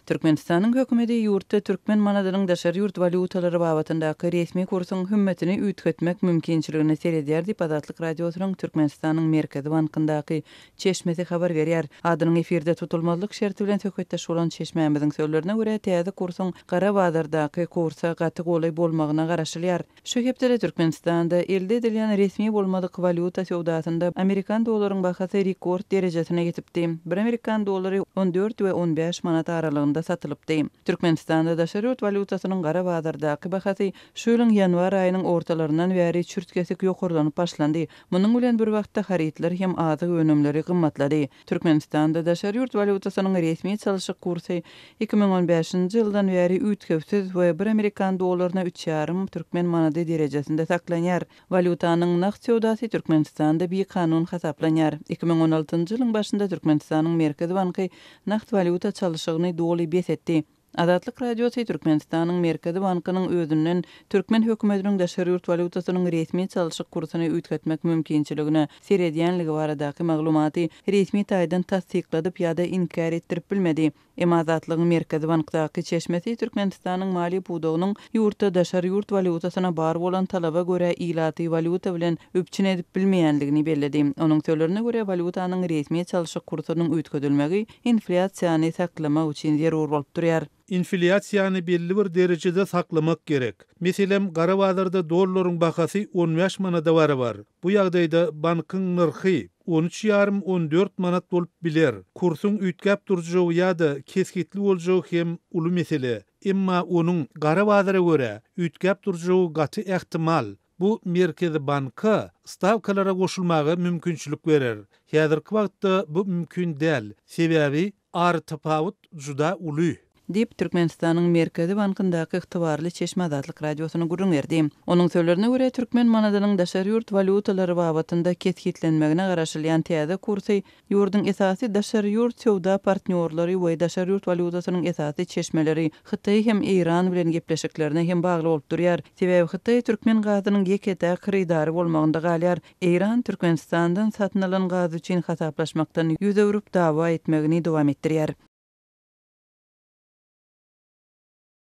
Türkmenistanyň hökümeti ýurtda türkmen manadynyň daşary ýurt walýutalary babatyndaky resmi kursuň hümmetini üýtgetmek mümkinçiligine seredýär diýip, Azatlyk Radiosynyň Türkmenistanyň Merkezi bankyndaky çeşmesi habar berýär. Adynyň efirde tutulmazlyk şerti bilen söhbetdeş bolan çeşmämiziň sözlerine görä, täze kursuň gara bazardaky kursa gaty golaý bolmagyna garaşylýar. Şu hepdede Türkmenistanda elde edilýän resmi bolmadyk walýuta söwdasynda amerikan dollaryň bahasy rekord derejesine ýetipdi. Bir amerikan dollary 14 we 15 manat aralygynda satylypdy. Türkmenistanda daşary ýurt walýutasynyň gara bazardaky bahasy şu ýylyň ýanwar aýynyň ortalaryndan bäri çürt-kesik ýokarlanyp başlandy. Munuň bilen bir wagtda harytlar hem azyk önümleri gymmatlady. Türkmenistanda daşary ýurt walýutasynyň resmi çalşyk kursy 2015-nji ýyldan bäri üýtgewsiz we bir amerikan dollaryna üç ýarym türkmen manady derejesinde saklanýar. Walýutanyň nagt söwdasy Türkmenistanda bikanun hasaplanýar. 2016-njy ýylyň başynda Türkmenistanyň Merkezi banky nagt walýuta çalşygyny doly bes etdi. Azatlyk Radiosy Türkmenistanyň Merkezi bankynyň özünden türkmen hökümetiniň daşary ýurt walýutasynyň resmi çalşyk kursuny üýtgetmek mümkinçiligine seredýänligi baradaky maglumaty resmi taýdan tassykladyp ýa-da inkär etdirip bilmedi. Emma Azatlygyň Merkezi bankdaky çeşmesi Türkmenistanyň maliýe pudagynyň ýurtda daşary ýurt walýutasyna bar bolan talaba görä ilaty walýuta bilen üpjün edip bilmeýänligini belledi. Onuň sözlerine görä, walýutanyň resmi çalşyk kursunyň üýtgedilmegi inflýasiýany saklamak üçin zerur bolup durýar. Inflýasiýany belli bir derejede saklamak gerek. Meselem, gara bazarda dollaryň bahasy 15 manada barabar. Bu ýagdaýda bankyň nyrhy on üç ýarym, 14 manat bolup biler. Kursuň üýtgäp durjagy ýa-da kesgitli boljagy hem uly mesele. Emma onuň gara bazara görä üýtgäp durjagy gaty ähtimal. Bu Merkezi banka stawkalara goşulmaga mümkinçilik berer. Häzirki wagtda bu mümkin däl, sebäbi aratapawut juda uly. Diýip, Türkmenistanyň Merkezi bankyndaky ygtybarly çeşme Azatlyk Radiosyna gürrüň berdi. Onuň sözlerine görä, türkmen manadynyň daşary ýurt walýutalary babatynda kesgitlenmegine garaşylýan täze kursy Ýurduň esasy daşary ýurt söwda partnýorlary we daşary ýurt walýutasynyň esasy çeşmeleri Hytaý hem Eýran bilen gepleşiklerine hem bagly bolup durýar. Sebäbi Hytaý türkmen gazynyň ýeke-täk hyrydary bolmagynda galýar. Eýran Türkmenistandan satyn alan gazy üçin hasaplaşmakdan ýüz öwrüp dawa etmegini dowam etdirýär.